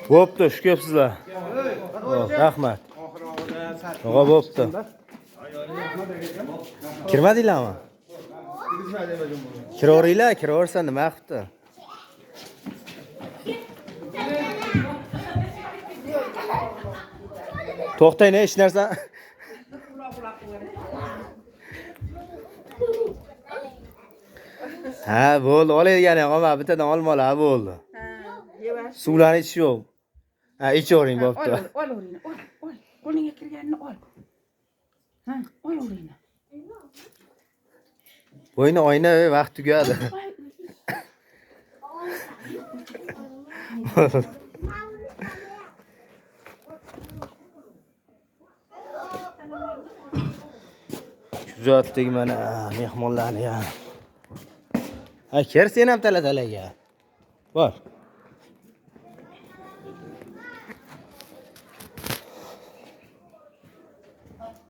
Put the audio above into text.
Bo'pti, shu kelibsizlar. Xo'p, rahmat. Og'a, bo'pti. Kirmadinglarmi? Kiraveringlar, kiraversa nima qilibdi? To'xtang, hech narsa. Ha, bo'ldi, oladigan ham olma, bittadan olmalar bo'ldi. Ha, yevar. Suvlarni ichish yo'q. Ha, ichavering, bo'pti. Ol, ol, o'rini, ol, ol. Qo'lingga kirganini ol. Ha, ol o'rini. O'yna, o'yna, ey, vaqt tugadi. Kuzatdik mana mehmonlarni ham. Ha, kir sen ham tala-talaga. Bor.